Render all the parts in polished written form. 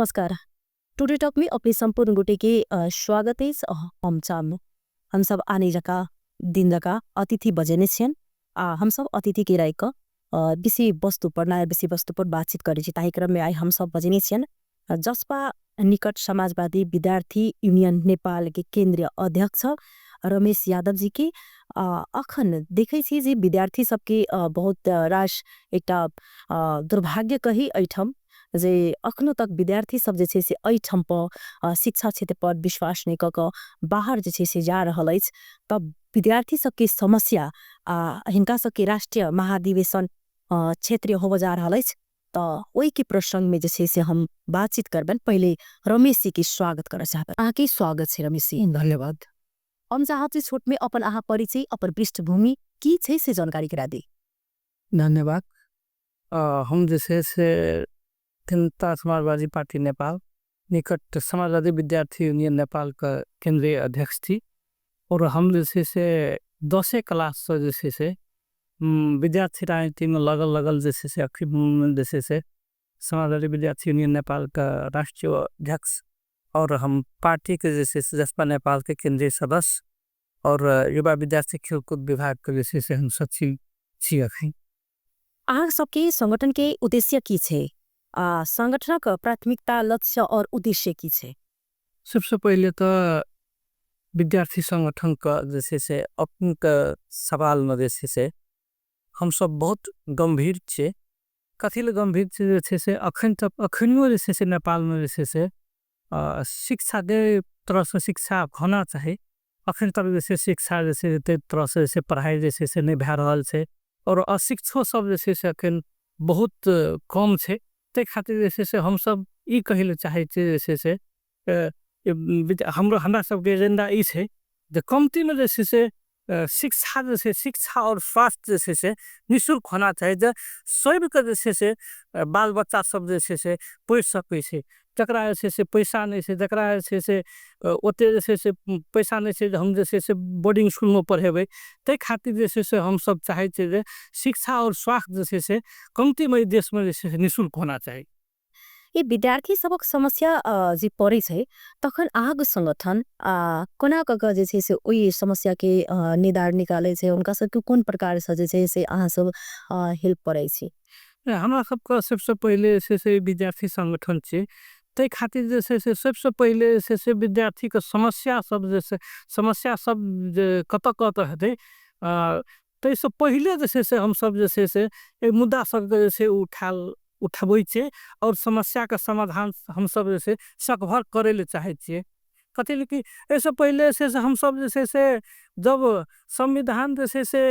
नमस्कार। Today talk में अपने संपूर्ण गोटे के स्वागत अछि। हम चाम हम सब आने जका दिन जका अतिथि बजेने छियन आ हम सब अतिथि के राय क विषय वस्तु पर नया विषय वस्तु पर बातचीत करै छी। ताहि क्रम में आइ हम सब बजेने छियन जसपा निकट समाजवादी विद्यार्थी यूनियन नेपाल के केंद्रीय अध्यक्ष रमेश यादव जी के। अखन देखै छी जे विद्यार्थी सबके बहुत रास एकटा दुर्भाग्य कही एहिठाम जे अखनो तक विद्यार्थी सब जे छै से एहिठाम पर शिक्षा क्षेत्र पर विश्वास नहि कऽ कऽ बाहर जे छै से जा रहल अछि। तब विद्यार्थी सबके समस्या आ हिनका सबके राष्ट्रीय महाधिवेशन क्षेत्रीय होबऽ जा रहल अछि, तऽ ओहि के प्रसंग में जे छै से हम बातचीत करबनि। पहिले रमेश जी के स्वागत करऽ चाहबनि। अहाँके स्वागत छै रमेश जी। धन्यवाद। हम चाहब छी छोट में अपन अहाँ परिचय, अपन पृष्ठभूमि की छै से जानकारी करा दी। धन्यवाद। हम जे छै से जनता समाजवादी पार्टी नेपाल निकट समाजवादी विद्यार्थी यूनियन नेपाल का केंद्रीय अध्यक्ष थी और हम जे छै से 10 क्लास से जे छै से विद्यार्थी राजनीति में लगल लगल जे छै से अखन जे छै से समाजवादी विद्यार्थी यूनियन नेपाल का राष्ट्रीय अध्यक्ष और हम पार्टी के जे छै से जसपा नेपाल के केंद्रीय सदस्य और युवा विद्यार्थी खेलकूद विभाग के जे छै से हम सचिव छी। अखन अहाँ सबके संगठन के उद्देश्य की छै, संगठनक प्राथमिकता, लक्ष्य और उद्देश्य की छै? सबसे पहले तो विद्यार्थी संगठन का जे छै से अपन के सवाल में जे छै से हम सब बहुत गंभीर छे। कथी ले गंभीर छे जे छै से अखन तक अखनियो जे छै से नेपाल में जे छै से शिक्षा दे तरह से शिक्षा होना चाही, अखन तक जे छै शिक्षा जे छै ते तरह से जे पढ़ाई जे छै से नहीं भए रहल छै और अशिक्षो सब जे छै से अखन बहुत कम छै। ते खातिर जे छै से हम सब ई कहै ले चाहे छियै जे छै से हमरा सबके एजेंडा ई छै जे कमती में जे छै से शिक्षा जे छै शिक्षा और स्वास्थ्य जे छै से निःशुल्क होना चाही, जे सबके जे छै से बाल बच्चा सब जे छै से पढ़ि सकै छै। जकरा जे छै से पैसा नहि छै, जकरा जे छै से ओते जे छै से पैसा नहि छै जे हम जे छै से बोर्डिंग स्कूल में पढ़ेबै, ताहि खातिर जे छै से हम सब चाहै छियै जे शिक्षा और स्वास्थ्य जे छै से कमती में देश में जे छै से निःशुल्क होना चाही। ये विद्यार्थी सबक समस्या जे पड़ै छै तखन अहाँके संगठन कोना कऽ कऽ जे छै से ओहि समस्या के निदान निकालै छै, हुनका सबके कोन प्रकार से जे छै से अहाँ सब हेल्प करै छी? हमरा सबके सबसे पहिले जे छै से विद्यार्थी संगठन छै, ताहि खातिर जे छै से सबसे पहिले जे छै से विद्यार्थी के समस्या सब जे छै समस्या सब जे कतऽ कतऽ हेतै ताहिसँ पहिले जे छै से हमसब जे छै से एहि मुद्दा सबके जे छै उठबै छियै और समस्या के समाधान हमसब जे छै सकभर करै लए चाहै छियै। कथी लए कि एहिसँ पहिले जे छै से हमसब जे छै से जब संविधान जे छै से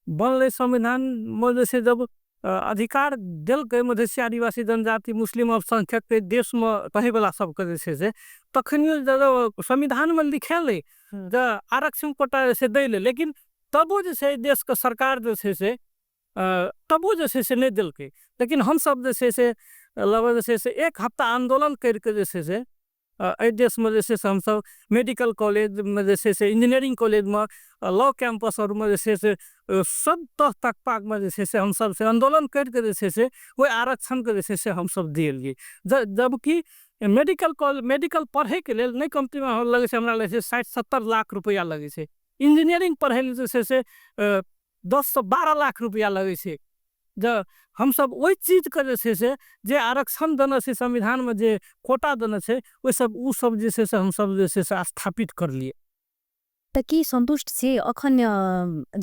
बनलै, संविधान मे जे छै जब अधिकार देलकै मधेसी आदिवासी जनजाति मुस्लिम अल्पसंख्यक के देश में रहैवला सबके जे छै से तखनियो जब संविधान में लिखेलै जे आरक्षण कोटा जे छै दै लए, लेकिन तबो जे छै देश के सरकार जे छै से तबो जे छै से नहि देलकै। लेकिन हमसब जे छै से लगभग जे छै से एक हफ्ता आंदोलन करके जे छै से एहि देश में जे छै से हमसब मेडिकल कॉलेज में जे छै से इंजीनियरिंग कॉलेज में लॉ कैंपस और में जे छै से सब तह तक पाक में जे छै से हमसब से आंदोलन करके जे छै से ओहि आरक्षण के जे छै से हमसब दिएलियै। जबकि मेडिकल कॉलेज मेडिकल पढ़ै के लेल नहि कमती में लगै छै, हमरा लगै छै 60-70 लाख रुपैआ लगै छै। इंजीनियरिंग पढ़ै लेल जे छै से 10 से 12 लाख रुपैआ लगै छै। जे हमसब ओहि चीजके जे छै से जे आरक्षण देने छै संविधान में जे कोटा देने छै ओहि सब ओ सब जे छै से हमसब जे छै से स्थापित करलियै। तऽ की संतुष्ट छी अखन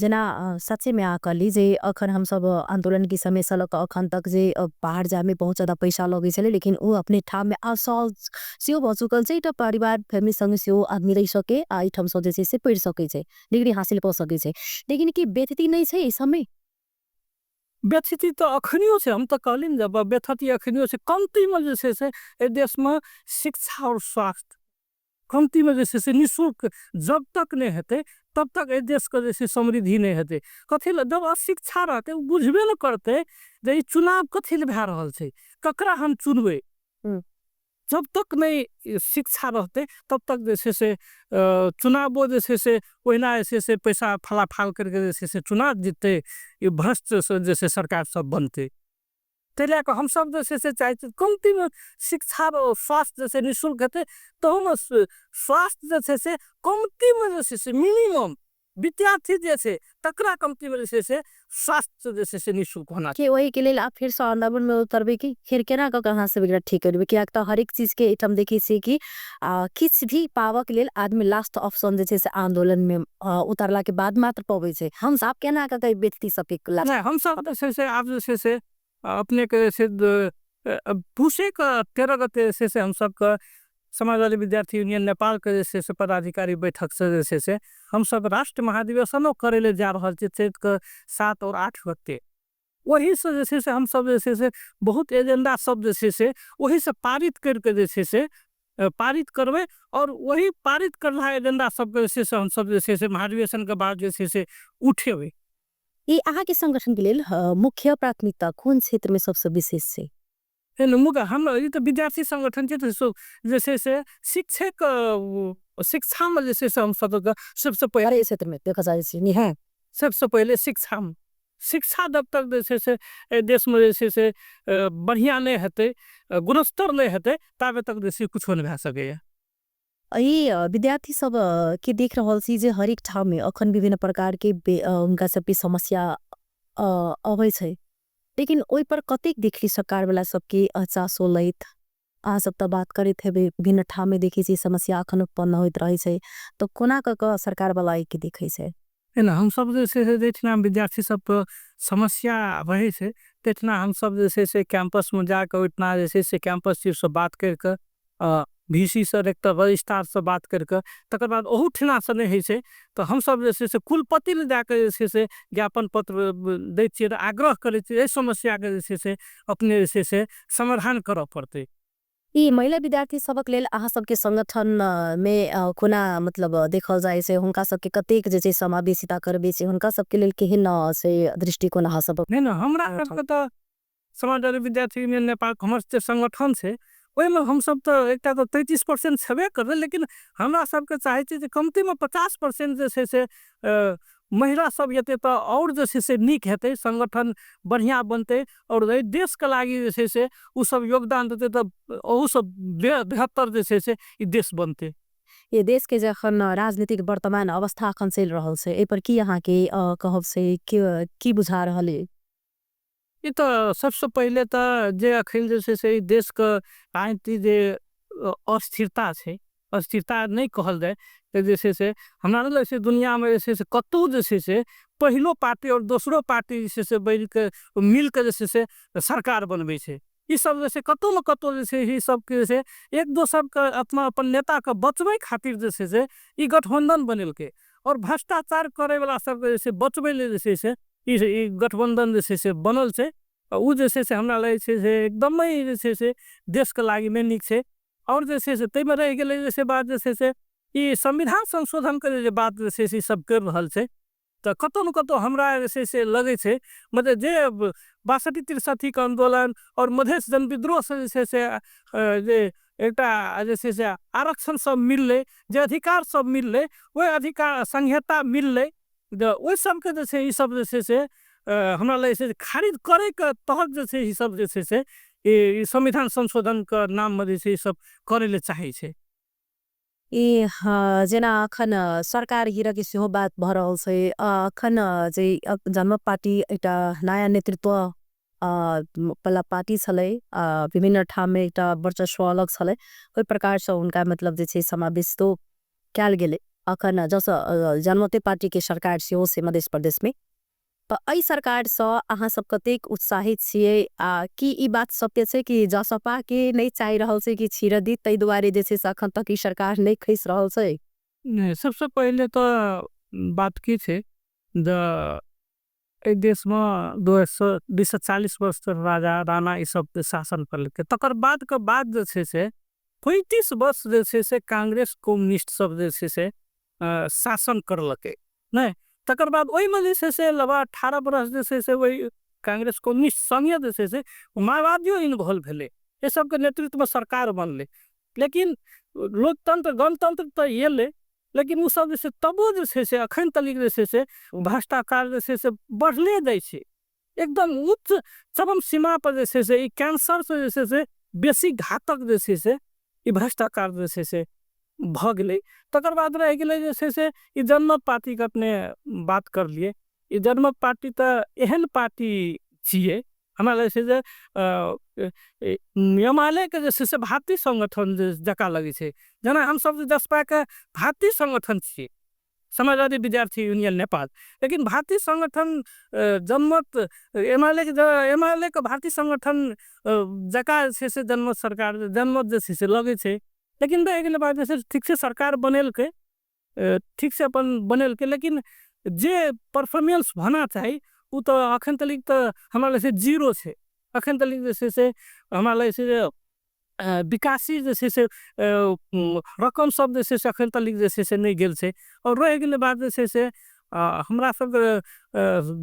जेना सच्चे में अहाँ कहली जे अखन हमसब आंदोलन के समय से लऽ कऽ अखन तक जे बाहर जाय में बहुत ज्यादा पैसा लगै छलै, लेकिन ओ अपने ठाम में आब सहज सेहो भऽ चुकल छै, एकटा परिवार फैमिली संगे सेहो आदमी रहि सके आ एहिठाम सँ जे छै से पढ़ि सकै छै, डिग्री हासिल कऽ सकै छै। लेकिन की व्यथिति नहि छै एहि सबमे? व्यथिति तऽ अखनियो छै, हम तऽ कहली ने जब व्यथिति अखनियो छै। कमती में जे छै से एहि देश में शिक्षा और स्वास्थ्य कमती में जे छै से निःशुल्क जब तक नहि हेतै तब तक एहि देश के जे छै समृद्धि नहि हेतै। कथी लए जब अशिक्षा रहतै ओ बुझबे ने करतै जे ई चुनाव कथी लए भए रहल छै, ककरा हम चुनबै। जब तक नहि शिक्षा रहतै तब तक जे छै से चुनावो जे छै से ओहिना जे छै से पैसा फलाफाल करके जे छै से चुनाव जीततै, ई भ्रष्ट जे छै सरकार सब बनतै। ताहि लए कऽ हमसब जे छै से चाहै छी कमतीमे शिक्षा स्वास्थ्य जे छै निःशुल्क हेतै, तहूमे स्वास्थ्य जे छै से कमतीमे जे छै से मिनिमम विद्यार्थी जे छै तकरा कमतीमे जे छै से स्वास्थ्य जे छै से निःशुल्क होना। कि ओहिके लेल आब फेरसँ आन्दोलनमे उतरबै कि फेर केना कऽ के अहाँ सब एकरा ठीक करबै? कियाक तऽ हरेक चीजके एहिठाम देखै छियै कि किछु भी पाबऽके लेल आदमी लास्ट ऑप्शन जे छै से आन्दोलनमे उतरलाके बाद मात्र पबै छै। हम सब केना कऽ के व्यक्ति सबके नहि, हमसब जे छै से आब जे छै से अपनेके जे छै पूसेके 13 गते जे छै से हमसबके समाजवादी विद्यार्थी यूनियन नेपालके जे छै से पदाधिकारी बैठक से जे छै से हमसब राष्ट्र महाधिवेशनो करै ले जा रहल छी चैतके 7 और 8 गते। ओहिसँ जे छै से हमसब जे छै से बहुत एजेंडा सब जे छै से ओहिसँ पारित करके जे छै से पारित करबै, और वही पारित करला एजेंडा सबके जे छै से हमसब जे छै से महाधिवेशनके बाद जे छै से उठेबै। ई अहाँके संगठनके लेल मुख्य प्राथमिकता कोन क्षेत्रमे सबसँ विशेष छै? हम ई तऽ विद्यार्थी संगठन छै, जे छै से शिक्षक शिक्षामे जे छै से हम सबके सबसँ पहिले क्षेत्रमे देखऽ चाहै छी। सबसँ पहिले शिक्षामे, शिक्षा जब तक जे छै से एहि देशमे जे छै से बढ़िआँ नहि हेतै, गुणस्तर नहि हेतै, ताबे तक जे छै कुछो नहि भए सकैए। एहि विद्यार्थी सब के देख रहल छी जे हरेक ठाममे अखन विभिन्न प्रकारके हुनका सबके समस्या अबै छै, लेकिन ओहि पर कतेक देखली सरकारवला सबके चासो लैत? अहाँ सब तऽ बात करैत हेबै, विभिन्न ठाममे देखै छी समस्या अखन उत्पन्न होइत रहै छै, तऽ कोना कऽ कऽ सरकारवला एहिके देखै छै? नहि, हमसब जे छै से जाहिठिना विद्यार्थी सबके समस्या रहै छै तहिठिना हमसब जे छै से कैंपसमे जाकऽ ओहिठिना जे छै से कैंपस चीफसँ बात करिकऽ, VC सँ, रेक्टर रजिस्ट्रारसँ बात करिकऽ, तकर बाद ओहूठिनासँ नहि होइ छै तऽ हमसब जे छै से कुलपति लग जाकऽ जे छै से ज्ञापन पत्र दै छियै, आग्रह करै छियै एहि समस्याके जे छै से अपने जे छै से समाधान करऽ पड़तै। ई महिला विद्यार्थी सबक लेल अहाँ सबके संगठन में कोना मतलब देखल जाइ छै, हुनका सबके कतेक जे छै समावेशिता करबै छै, हुनका सबके लेल केहन से दृष्टिकोण अहाँ सब? नहि नहि, हमरा सबके तऽ समाजवादी विद्यार्थी यूनियन नेपाल हमर जे संगठन छै ओहिमे हमसब तऽ एकटा तऽ 33% छेबे करबै, लेकिन हमरा सबके चाहै छी जे कमतीमे 50% जे छै से महिला सब एतै तऽ आओर जे छै से नीक हेतै, संगठन बढ़िआँ बनतै और एहि देशके लागि जे छै से ओ सब योगदान देतै तऽ ओहूसँ बेहतर जे छै से ई देश बनतै। ये देश के जखन राजनीतिक वर्तमान अवस्था अखन चलि रहल छै, एहि पर की अहाँके कहब छै, की बुझा रहल अइ? ई तऽ सबसँ पहिले तऽ जे अखन जे छै से ई देशके राजनीति जे अस्थिरता छै, अस्थिरता नहि कहल जाय तऽ जे छै से हमरा नहि लगै छै दुनिआँमे जे छै से कतहु जे छै से पहिलो पार्टी आओर दोसरो पार्टी जे छै से बैठके मिलके जे छै से सरकार बनबै छै। ई सब जे छै कतहु ने कतहु जे छै ई सबके जे छै एक दोसरके अपना अपन नेताके बचबै खातिर जे छै से ई गठबन्धन बनेलकै, आओर भ्रष्टाचार करैवला सबके जे छै बचबै लेल जे छै से ई गठबन्धन जे छै से बनल छै। ओ जे छै से हमरा लगै छै से एकदमै जे छै से देशके लागि नहि नीक छै। आओर जे छै से ताहिमे रहि गेलै जे से बात जे छै से ई संविधान संशोधनके जे बात जे छै से ई सब करि रहल छै, तऽ कतहु ने कतहु हमरा जे छै से लगै छै मतलब जे 62-63 के आन्दोलन आओर मधेश जनविद्रोहसँ जे छै से जे एकटा जे छै से आरक्षण सब मिललै, जे अधिकार सब मिललै, ओहि अधिकार संहिता मिललै, ओहि सबके जे छै ई सब जे छै से हमरा लगै छै खारिज करैके तहत जे छै ई सब जे छै से ई संविधान संशोधनके नाममे जे छै ई सब करै लए चाहै छै। ई जेना अखन सरकार गिरके सेहो बात भऽ रहल छै, अखन जे जनमत पार्टी एकटा नयाँ नेतृत्व वाला पार्टी छलै, विभिन्न ठाममे एकटा वर्चस्व अलग छलै, ओहि प्रकारसँ हुनका मतलब जे छै समावेश तो कयल गेलै। अखन जस जनमते पार्टीके सरकार सेहो छै मध्य प्रदेशमे, तऽ एहि सरकारसँ अहाँ सब कतेक उत्साहित छियै आ की ई बात सत्य छै कि जसपा के नहि चाहि रहल छै कि छिर दी, ताहि दुआरे जे छै से अखन तक ई सरकार नहि खसि रहल छै? नहि, सबसँ पहिले तऽ बात की छै एहि देशमे 240 वर्ष राजा राणा ई सब शासन करलकै, तकर बादके बाद जे छै से 35 वर्ष जे छै से कांग्रेस कम्युनिस्ट सब जे छै से शासन करलकै नहि। तकर बाद ओहिमे जे छै से लगभग 18 बरस जे छै से ओहि कांग्रेस कम्युनिस्ट संगे जे छै से माओवादियो इन्वॉल्व भेलै, एहि सबके नेतृत्वमे सरकार बनलै। लेकिन लोकतंत्र गणतंत्र तऽ एलै, लेकिन ओ सब जे छै तबो जे छै से अखन तक जे छै से भ्रष्टाचार जे छै से बढ़ले जाइ छै। एकदम उच्च चरम सीमा पर जे छै से ई कैंसरसँ जे छै से बेसी घातक जे छै से ई भ्रष्टाचार जे छै से भऽ गेलै। तकर बाद रहि गेलै जे छै से ई जनमत पार्टीके अपने बात करलियै। ई जनमत पार्टी तऽ एहन पार्टी छियै, हमरा लगै छै जे एमालेके जे छै से भारतीय संगठन जकाँ लगै छै। जेना हमसब जसपाके भारतीय संगठन छियै, समाजवादी विद्यार्थी यूनियन नेपाल, लेकिन भारतीय संगठन जनमत एमालेके भारतीय संगठन जकाँ जे छै से जनमत सरकार जनमत जे छै से लगै छै। लेकिन रहि गेलै बात जे छै ठीक छै सरकार बनेलकै, ठीक से अपन बनेलकै, लेकिन जे परफॉर्मेंस होना चाही ओ तऽ अखन तक तऽ हमरा लगै छै जीरो छै। अखन तक जे छै से हमरा लगै छै जे विकासी जे छै से रकम सब जे छै से अखन तक जे छै से नहि गेल छै। और रहि गेलै बात जे छै से हमरा सबके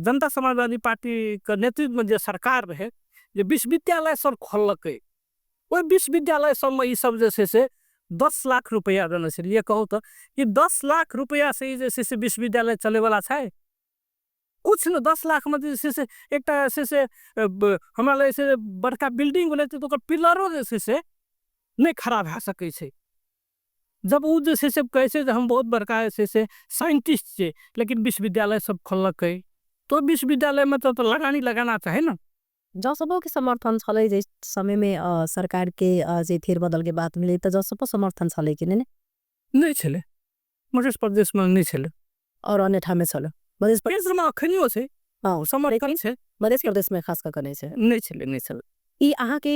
जनता समाजवादी पार्टीके नेतृत्वमे जे सरकार रहै, जे विश्वविद्यालय सब खोललकै, ओहि विश्वविद्यालय सबमे ई सब जे छै से 10 लाख रुपैआ देने छलियै। कहू तऽ ई 10 लाख रुपैआ से ई जे छै से विश्वविद्यालय चलैवला छै? कुछ ने 10 लाख में जे छै से एकटा जे छै से हमरा लगै छै बड़का बिल्डिंग बनेतै तऽ ओकर पिलरो जे छै से नहि खड़ा भए सकै छै। जब ओ जे छै से कहै छै जे हम बहुत बड़का जे छै से साइंटिस्ट छियै, लेकिन विश्वविद्यालय सब खोललकै तो विश्वविद्यालय में तो लगानी लगाना चाही ने। जसपो के समर्थन छलै जे समय में सरकार के जे फेरबदल के बात मिले तऽ जसपो समर्थन छलै कि नहि? नहि छलै, मध्य प्रदेश में नहि छलै, और अन्य ठाम छलै। मध्य प्रदेश में अखनियो छै समर्थन छै, मध्य प्रदेश में खास कऽ नहि छै। नहि छलै, नहि छलै। ई अहाँके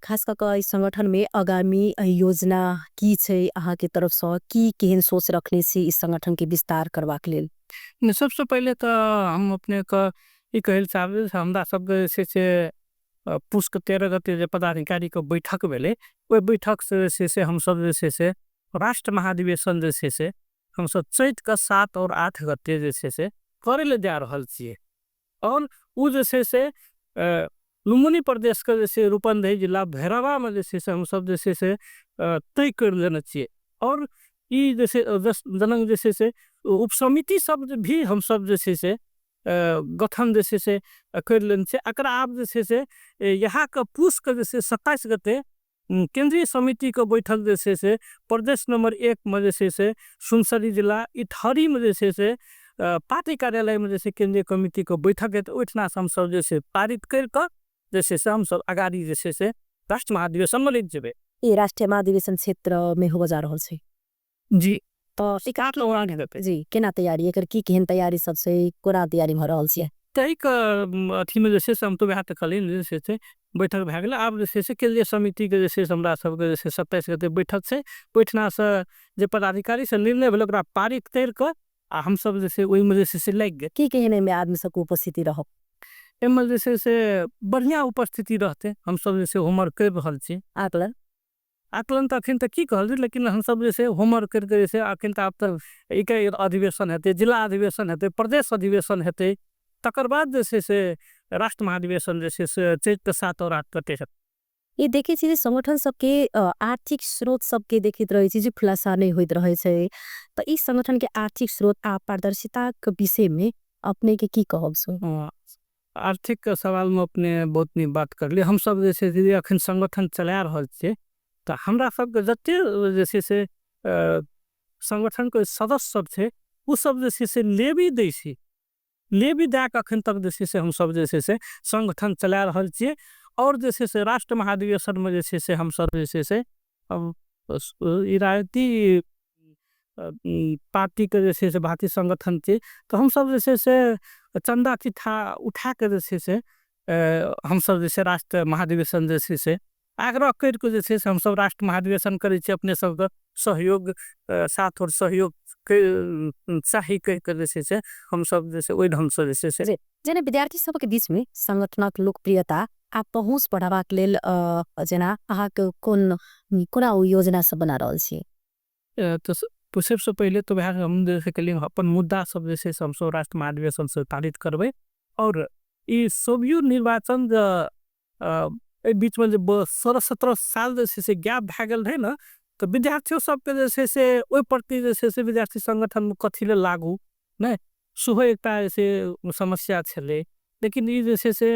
खास कऽ कऽ संगठन में आगामी योजना की छै, अहाँके तरफ से की केहन सोच रखने छी इस संगठन के विस्तार करबाक लेल? सबसे पहिले तऽ हम अपने के ई कहै लए चाहबै, हमरा सबके जे छै से पुष के 13 गते जे पदाधिकारी के बैठक भेलै, ओहि बैठक से जे छै से हमसब जे छै से राष्ट्र महाधिवेशन जे छै से हमसब चैत के 7 और 8 गते जे छै से करै लए जा रहल छियै। और ओ जे छै से लुम्बिनी प्रदेश के जे छै रूपन्देही जिला भैरवा में जे छै से हमसब जे छै से तय कर लेने छियै। और ई जे छै जनक जे छै से उपसमिति सब भी हमसब जे छै से गठन जे छै से कर लेने छियै। एकरा आब जे छै से यहाँ के पुष के जे छै 27 गते केंद्रीय समिति के बैठक जे छै से प्रदेश नंबर 1 में जे छै से सुनसरी जिला इटहरी में जे छै से पार्टी कार्यालय में जे छै केंद्रीय कमिटी के बैठक हेतै। ओहिठिना से हमसब जे छै पारित कर कऽ जे छै से हमसब अगाड़ी जे छै से राष्ट्र महाधिवेशन में लग जेबै। ई राष्ट्रीय महाधिवेशन क्षेत्र में होबऽ जा रहल छै जी। तऽ जी केना तैयारी एकर की केहन तैयारी सब छै, कोना तैयारी भऽ रहल छै? ताहिके अथीमे जे छै से हम तऽ वएह तऽ कहलियै जे छै से बैठक भए गेलै। आब जे छै से केंद्रीय समितिके जे छै से हमरा सबके जे छै 27 गते बैठक छै, ओहिठिनासँ जे पदाधिकारी से निर्णय भेलै ओकरा पारित करि कऽ आ हमसब जे छै ओहिमे जे छै से लागि गेल। की केहन एहिमे आदमी सबके उपस्थिति रहत? एहिमे जे छै से बढ़िआँ उपस्थिति रहतै, हमसब जे छै होमवर्क करि रहल छी। आकलन? आकलन तऽ अखन तऽ की कहल, लेकिन हमसब जे छै होमवर्क करिके जे छै अखन तऽ आब तऽ इकाइ अधिवेशन हेतै, जिला अधिवेशन हेतै, प्रदेश अधिवेशन हेतै, तकर बाद जे छै से राष्ट्र महाधिवेशन जे छै से चैत के 7 और 8 गते हेतै। ई देखै छी जे संगठन सबके आर्थिक स्रोत सबके देखैत रहै छी जे खुलासा नहि होइत रहै छै, तऽ ई संगठन के आर्थिक स्रोत आ पारदर्शिताक विषय में अपने के की कहब छै? आर्थिक के सवाल में अपने बहुत नीक बात करलियै। हमसब जे छै से अखन संगठन चला रहल छियै तऽ हमरा सबके जते जे छै से संगठन के सदस्य सब छै ओ सब जे छै से लेवी दै छै, लेवी दए कऽ अखन तक जे छै से हमसब जे छै से संगठन चला रहल छियै। और जे छै से राष्ट्र महाधिवेशन में जे छै से हमसब जे छै से इरायती पार्टी के जे छै से भारतीय संगठन छै तऽ हमसब जे छै से चंदा चिट्ठा उठा के जे छै से हमसब जे छै राष्ट्र महाधिवेशन जे छै से आग्रह करि के जे छै से हमसब राष्ट्र महाधिवेशन करै छियै। अपने सबके सहयोग साथ और सहयोग चाही कहि के जे छै से हमसब जे छै ओहि ढंग से जे छै से जेना विद्यार्थी सबके बीच में संगठनक लोकप्रियता आ पहुँच बढ़ाबाक लेल जेना अहाँके कोन कोना ओ योजना सब बना रहल छी? तऽ सबसँ पहिले तऽ वएह हम जे कहलियै अपन मुद्दा सब जे छै से हमसब राष्ट्र महाधिवेशन से पारित करबै। और ई सोभियो निर्वाचन एहि बीच में जे 16-17 साल जे छै से गैप भए गेल रहै ने, तऽ विद्यार्थियों सबके जे छै से ओहि प्रति जे छै से विद्यार्थी संगठन कथी ले लागू नहि सेहो एकटा जे छै समस्या छलै। लेकिन ई जे छै से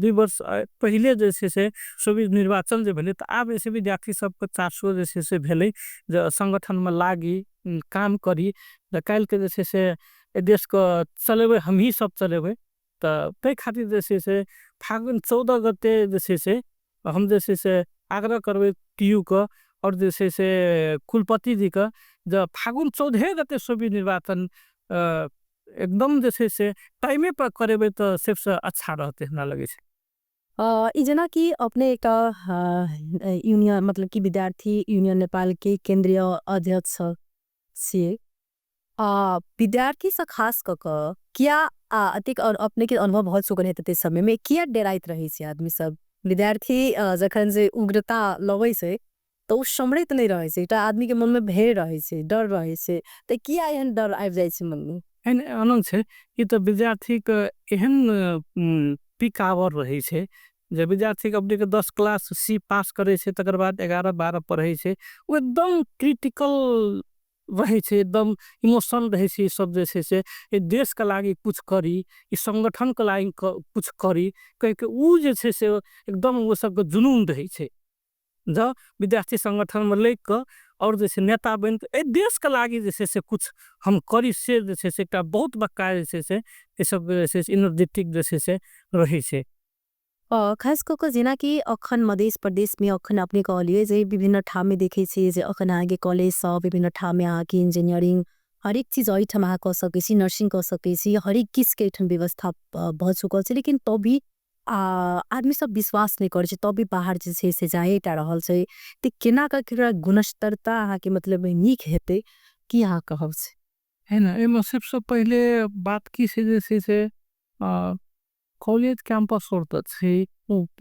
2 वर्ष पहिले जे छै से सोभित निर्वाचन जे भेलै, तऽ आब जे विद्यार्थी सबके चासो जे छै से भेलै जे संगठनमे लागी काम करी, काल्हिके जे छै से देशके चलेबै हमही सब चलेबै। तऽ ताहि खातिर जे छै से फागुन 14 गते जे छै से हम जे छै से आग्रह करबै टीयूके और जे छै से कुलपति जीके जे फागुन 14 गते सोभित निर्वाचन एकदम जे छै से टाइमे पर करेबै तऽ सबसँ अच्छा रहतै हमरा लगै छै। ई जेना कि अपने एक यूनियन मतलब कि विद्यार्थी यूनियन नेपाल के केंद्रीय अध्यक्ष छियै, विद्यार्थी से खास कऽ कऽ किया अतिक अपने के अनुभव बहुत चुकल हेतै समय में किया डराइत रहै छै आदमी सब? विद्यार्थी जखन जे उग्रता लबै छै तऽ ओ सम्हरैत नहि रहै छै, एकटा आदमी के मन में भय रहै छै, डर रहै छै, तऽ किया एहन डर आबि जाइ छै मन में? एहन आनन्द छै ई तऽ विद्यार्थी के एहन पीक आवर रहै छै जे विद्यार्थी के अपने के 10 क्लास सी पास करै छै, तकर बाद 11-12 पढ़ै छै, ओ एकदम क्रिटिकल रहै छै, एकदम इमोशनल रहै छै। सब जे छै से देश के लागि कुछ करी, ई संगठन के लागि कुछ करी कहि के उ जे छै से एकदम ओ सबके जुनून रहै छै। जब विद्यार्थी संगठन में लग के और जे छै नेता बनि के एहि देश के लागि जे छै से कुछ हम करी, से जे छै से एकटा बहुत बड़का जे छै से ई सब जे छै से एनर्जेटिक जे छै से रहै छै। खास कऽ के जेना कि अखन मधेश प्रदेश में अखन अपने कहलियै जे विभिन्न ठाम में देखै छियै जे अखन अहाँके कॉलेज सब विभिन्न ठाम में अहाँके इंजीनियरिंग हरेक चीज एहिठाम अहाँ कऽ सकै छी, नर्सिंग कऽ सकै छी, हरेक किछु के एहिठाम व्यवस्था भऽ चुकल छै, लेकिन तब भी आदमी सब विश्वास नहि करै छै, तब भी बाहर जे छै से जाए टा रहल छै। तऽ केना कऽ एकरा गुणस्तरता अहाँके मतलब नीक हेतै, की अहाँ कहब छै? है ना, एहिमे सबसँ पहिले बात की छै जे छै से कॉलेज कैंपस और तऽ छै,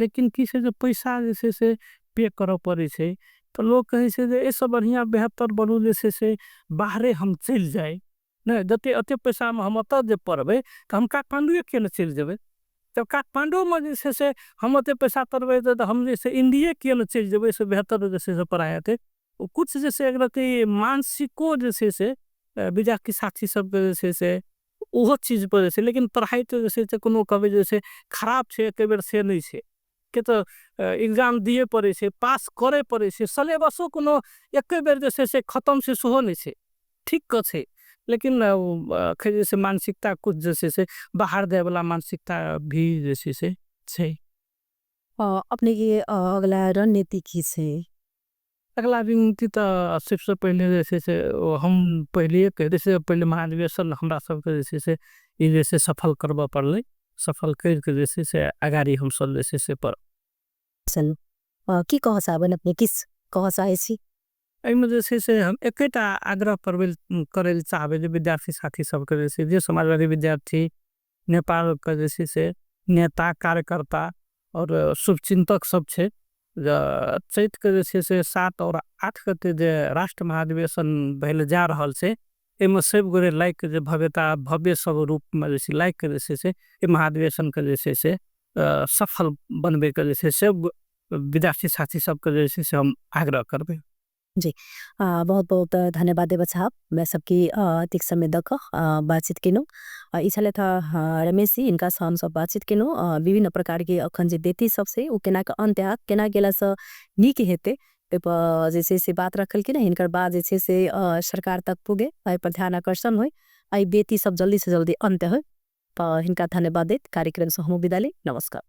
लेकिन की छै जे पैसा जे छै से पे करऽ पड़ै छै, तऽ लोग कहै छै जे एहिसँ बढ़िआँ बेहतर बनू जे छै से बाहरे हम चलि जाइ, नहि जते एते पैसामे हम ओतऽ जे पढ़बै तऽ हम काठमाण्डुए किए नहि चलि जेबै, जब काठमाण्डूमे जे छै से हम ओते पैसा पढ़बै तऽ हम जे छै इंडिये किए नहि चलि जेबै, एहिसँ बेहतर जे छै से पढ़ाइ हेतै। कुछ जे छै एक मानसिको जे छै से विद्यार्थी साथी सबके जे छै से ओहो चीज पर जे छै, लेकिन पढ़ाइ तऽ जे छै से कोनो कहबै जे छै खराब छै एके बेर से नहि छै, के तऽ एग्जाम दिए पड़ै छै, पास करे पड़ै छै, सिलेबसो कोनो एके बेर जे छै से खतम छै सेहो नहि छै, ठीक के छै, लेकिन जे छै मानसिकता कुछ जे छै से बाहर जायवला मानसिकता भी जे छै से छै। अपने के अगला रणनीति की छै? अगला रणनीति तऽ सबसँ पहिले जे छै से हम पहिले जैसे पहिले महाधिवेशन हमरा सबके जे छै से ई जे छै सफल करबऽ पड़लै, सफल करके जे छै से अगाड़ी हम सब जे छै से पर चलू की कह चाहबनि अपने, किस कह चाहै छी? एहिमे जे छै से हम एकेटा आग्रह करै लए चाहबै जे विद्यार्थी साथी सबके जे छै जे समाजवादी विद्यार्थी नेपाल के जे छै से नेता कार्यकर्ता और शुभचिंतक सब छै, चैत के जे छै से 7 और 8 गते जे राष्ट्र महाधिवेशन भेल जा रहल छै, एहिमे सब गोरे लाइक के जे भव्यता भव्य सब रूप में जे छै लाइक के जे छै से एहि महाधिवेशन के जे छै से सफल बनबे के जे छै से विद्यार्थी साथी सबके जे छै से हम आग्रह करबै। जी, बहुत बहुत धन्यवाद देब चाहब मैं सबके अतिक समय दक बातचीत केलहुँ। ई छलथि रमेश जी, इनका से हम सब बातचीत केलहुँ विभिन्न प्रकार के अखन जे बेती सब से ओ केना के अंत हैत, केना गेलासँ नीक हेतै, ताहिपर जे छै से बात रखलखिन। हिनकर बात जे छै से सरकार तक पुगे, एहिपर ध्यान आकर्षण होइ, एहि बेती सब जल्दी से जल्दी अंत होइ। तऽ हिनका धन्यवाद दैत कार्यक्रम से हमहूँ विदा ली। नमस्कार।